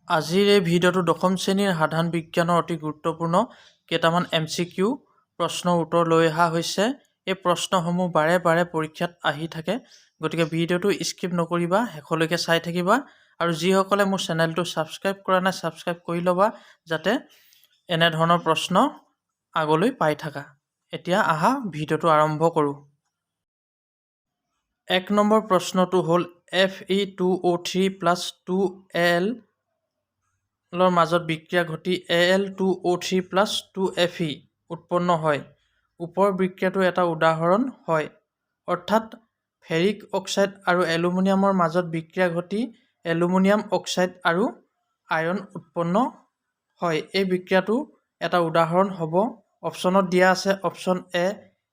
আজিৰ এই ভিডিঅ'টো দশম শ্ৰেণীৰ সাধাৰণ বিজ্ঞানৰ অতি গুৰুত্বপূৰ্ণ কেইটামান এমচিকিউ প্ৰশ্নৰ উত্তৰ লৈ অহা হৈছে। এই প্ৰশ্নসমূহ বাৰে বাৰে পৰীক্ষাত আহি থাকে, গতিকে ভিডিঅ'টো স্কিপ নকৰিবা, শেষলৈকে চাই থাকিবা। আৰু যিসকলে মোৰ চেনেলটো ছাবস্ক্ৰাইব কৰা নাই, ছাবস্ক্ৰাইব কৰি ল'বা, যাতে এনেধৰণৰ প্ৰশ্ন আগলৈ পাই থাকা। এতিয়া আহা, ভিডিঅ'টো আৰম্ভ কৰোঁ। এক নম্বৰ প্ৰশ্নটো হ'ল Fe2O3 plus 2 Al ৰ মাজত বিক্ৰিয়া ঘটি Al2O3 plus 2 Fe উৎপন্ন হয়। ওপৰৰ বিক্ৰিয়াটো এটা উদাহৰণ হয়। অৰ্থাৎ ফেৰিক অক্সাইড আৰু এলুমিনিয়ামৰ মাজত বিক্ৰিয়া ঘটি এলুমিনিয়াম অক্সাইড আৰু আইৰণ উৎপন্ন হয়। এই বিক্ৰিয়াটো এটা উদাহৰণ হ'ব। অপশ্যনত দিয়া আছে অপশ্যন এ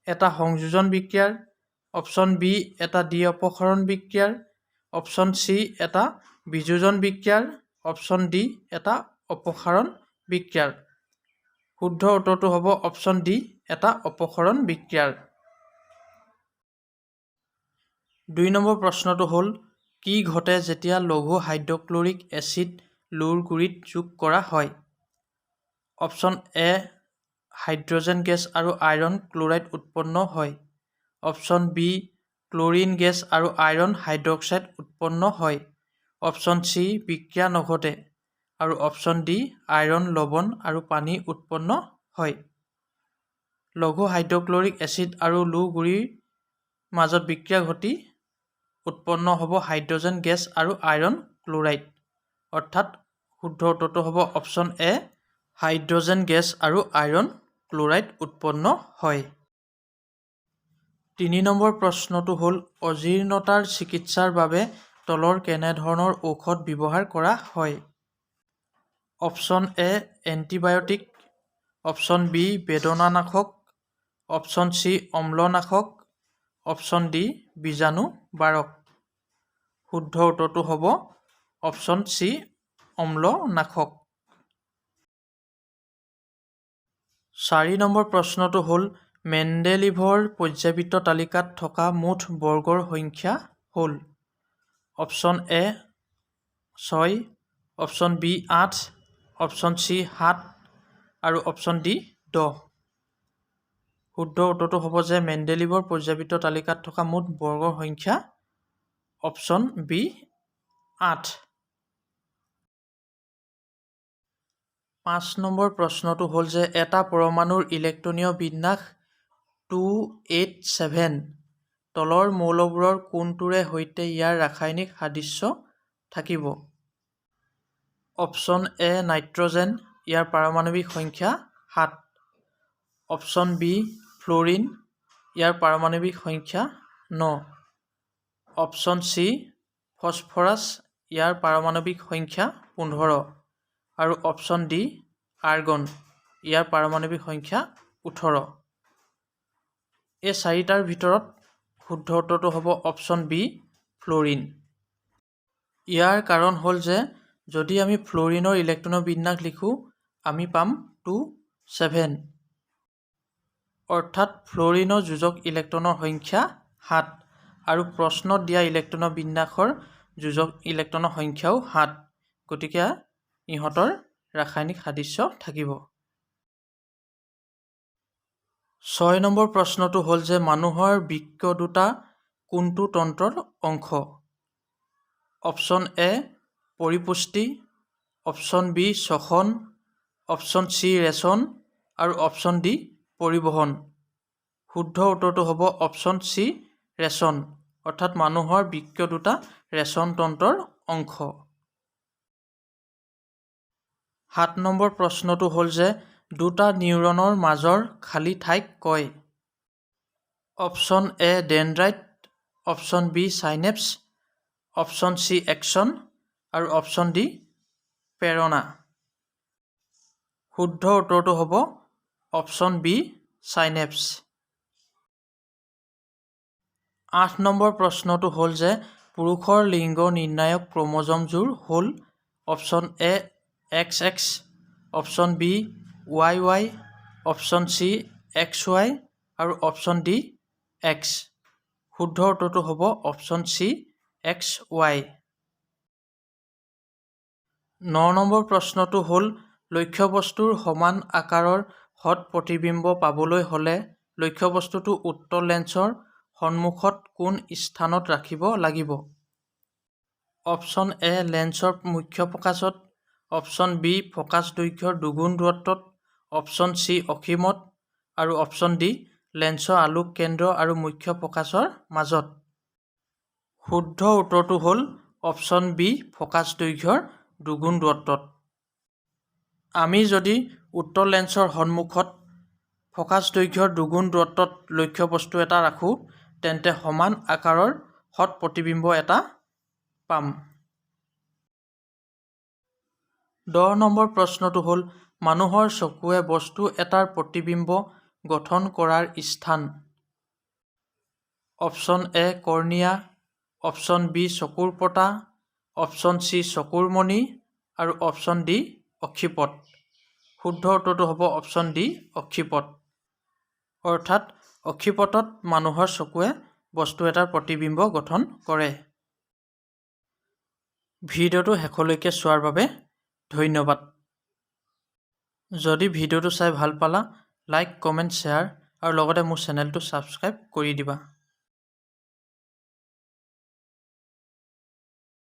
এটা সংযোজন বিক্ৰিয়াৰ, অপশ্যন বি এটা দ্বি অপসাৰণ বিক্ৰিয়াৰ, অপশ্যন চি এটা বিযোজন বিক্ৰিয়াৰ, অপশ্যন ডি এটা অপসাৰণ বিক্ৰিয়াৰ। শুদ্ধ উত্তৰটো হ'ব অপশ্যন ডি, এটা অপসৰণ বিক্ৰিয়াৰ। দুই নম্বৰ প্ৰশ্নটো হ'ল, কি ঘটে যেতিয়া লঘু হাইড্ৰক্লৰিক এচিড লোৰ গুড়িত যোগ কৰা হয়? অপশ্যন এ হাইড্ৰজেন গেছ আৰু আইৰণ ক্লৰাইড উৎপন্ন হয়, অপশ্যন বি ক্লৰিন গেছ আৰু আইৰণ হাইড্ৰক্সাইড উৎপন্ন হয়, অপশ্যন চি বিক্ৰিয়া নঘটে আৰু অপশ্যন ডি আইৰণ লৱণ আৰু পানী উৎপন্ন হয়। লঘু হাইড্ৰক্লৰিক এচিড আৰু লো গুড়িৰ মাজত বিক্ৰিয়া ঘটি উৎপন্ন হ'ব হাইড্ৰজেন গেছ আৰু আইৰণ ক্লৰাইড। অৰ্থাৎ শুদ্ধ উত্তৰটো হ'ব অপশ্যন এ, হাইড্ৰজেন গেছ আৰু আইৰণ ক্লৰাইড উৎপন্ন হয়। তিনি নম্বৰ প্ৰশ্নটো হ'ল, অজীৰ্ণতাৰ চিকিৎসাৰ বাবে তলৰ কেনেধৰণৰ ঔষধ ব্যৱহাৰ কৰা হয়? Option A antibiotic, option B বেদনানাশক, option C অম্লনাশক, option D বীজাণুবাৰক। শুদ্ধ উত্তৰটো হ'ব অপশ্যন চি অম্লনাশক। চাৰি নম্বৰ প্ৰশ্নটো হ'ল, মেণ্ডেলিভৰ পৰ্যাবৃত্ত তালিকাত থকা মুঠ বৰ্গৰ সংখ্যা হ'ল? অপশ্যন এ ছয়, অপশ্যন বি আঠ, অপশ্যন চি সাত আৰু অপশ্যন ডি 10। শুদ্ধ উত্তৰটো হ'ব যে মেণ্ডেলিভৰ পৰ্যাবৃত্ত তালিকাত থকা মুঠ বৰ্গৰ সংখ্যা অপশ্যন বি আঠ। পাঁচ নম্বৰ প্ৰশ্নটো হ'ল যে এটা পৰমাণুৰ ইলেক্ট্ৰনীয় বিন্যাস 2, 8, 7। তলৰ মৌলবোৰৰ কোনটোৰে সৈতে ইয়াৰ ৰাসায়নিক সাদৃশ্য থাকিব? অপশ্যন এ নাইট্ৰজেন, ইয়াৰ পাৰমাণৱিক সংখ্যা 7, অপশ্যন বি ফ্ল'ৰিন, ইয়াৰ পাৰমাণৱিক সংখ্যা 9, অপশ্যন চি ফছফৰাছ, ইয়াৰ পাৰমাণৱিক সংখ্যা 15 আৰু অপশ্যন ডি আৰ্গন, ইয়াৰ পাৰমাণৱিক সংখ্যা 18। এই চাৰিটাৰ ভিতৰত শুদ্ধ উত্তৰটো হ'ব অপশ্যন বি ফ্ল'ৰিন। ইয়াৰ কাৰণ হ'ল যে যদি আমি ফ্ল'ৰিনৰ ইলেক্ট্ৰনৰ বিন্যাস লিখোঁ, আমি পাম 2, 7। অৰ্থাৎ ফ্ল'ৰিনৰ যোজক ইলেক্ট্ৰনৰ সংখ্যা 7 আৰু প্ৰশ্নত দিয়া ইলেক্ট্ৰনৰ বিন্যাসৰ যোজক ইলেক্ট্ৰনৰ সংখ্যাও 7। গতিকে ইহঁতৰ ৰাসায়নিক সাদৃশ্য থাকিব। ছয় নম্বৰ প্ৰশ্নটো হ'ল যে মানুহৰ বৃক্ক দুটা কোনটো তন্ত্ৰৰ অংশ? অপশ্যন এ পৰিপুষ্টি, অপশ্যন বি শ্বসন, অপশ্যন চি ৰেচন আৰু অপশ্যন ডি পৰিবহণ। শুদ্ধ উত্তৰটো হ'ব অপশ্যন চি ৰেচন। অৰ্থাৎ মানুহৰ বৃক্ক দুটা ৰেচন তন্ত্ৰৰ অংশ। সাত নম্বৰ প্ৰশ্নটো হ'ল যে দুটা নিউৰণৰ মাজৰ খালী ঠাইক কয়। Option A dendrite, option B synapse, option C axon আৰু অপশ্যন ডি প্ৰেৰণা। শুদ্ধ উত্তৰটো হ'ব অপশ্যন বি চাইনেপছ। আঠ নম্বৰ প্ৰশ্নটো হ'ল যে পুৰুষৰ লিংগ নিৰ্ণায়ক ক্ৰম'জ'মযোৰ হ'ল? Option A XX, option B YY, option C XY আৰু অপশ্যন ডি এক্স। শুদ্ধ উত্তৰটো হ'ব অপশ্যন চি এক্স ৱাই। ন নম্বৰ প্ৰশ্নটো হ'ল, লক্ষ্যবস্তুৰ সমান আকাৰৰ সৎ প্ৰতিবিম্ব পাবলৈ হ'লে লক্ষ্যবস্তুটো উত্তল লেন্সৰ সন্মুখত কোন স্থানত ৰাখিব লাগিব? অপশ্যন এ, লেন্সৰ মুখ্য ফ'কাছত। অপশ্যন বি, ফ'কাছ দৈৰ্ঘ্যৰ দুগুণ দূৰত্বত। অপশ্যন চি, অসীমত। আৰু অপশ্যন ডি, লেন্সৰ আলোক কেন্দ্ৰ আৰু মুখ্য ফ'কাছৰ মাজত। শুদ্ধ উত্তৰটো হ'ল অপশ্যন বি, ফ'কাছ দৈৰ্ঘ্যৰ দুগুণ দূৰত্বত। আমি যদি উত্তল লেন্সৰ সন্মুখত ফ'কাছ দৈৰ্ঘ্যৰ দুগুণ দূৰত্বত লক্ষ্যবস্তু এটা ৰাখোঁ, তেন্তে সমান আকাৰৰ সৎ প্ৰতিবিম্ব এটা পাম। 10 নম্বৰ প্ৰশ্নটো হ'ল, মানুহৰ চকুৱে বস্তু এটাৰ প্ৰতিবিম্ব গঠন কৰাৰ স্থান? Option A, cornea. Option B, চকুৰ পতা। অপশ্যন চি, চকুৰ মণি। আৰু অপশ্যন ডি, অক্ষিপট। শুদ্ধ উত্তৰটো হ'ব অপশ্যন ডি, অক্ষিপট। অৰ্থাৎ অক্ষিপটত মানুহৰ চকুৱে বস্তু এটাৰ প্ৰতিবিম্ব গঠন কৰে। ভিডিঅ'টো শেষলৈকে চোৱাৰ বাবে ধন্যবাদ। যদি ভিডিঅ'টো চাই ভাল পালা, লাইক, কমেণ্ট, শ্বেয়াৰ আৰু লগতে মোৰ চেনেলটো ছাবস্ক্ৰাইব কৰি দিবা।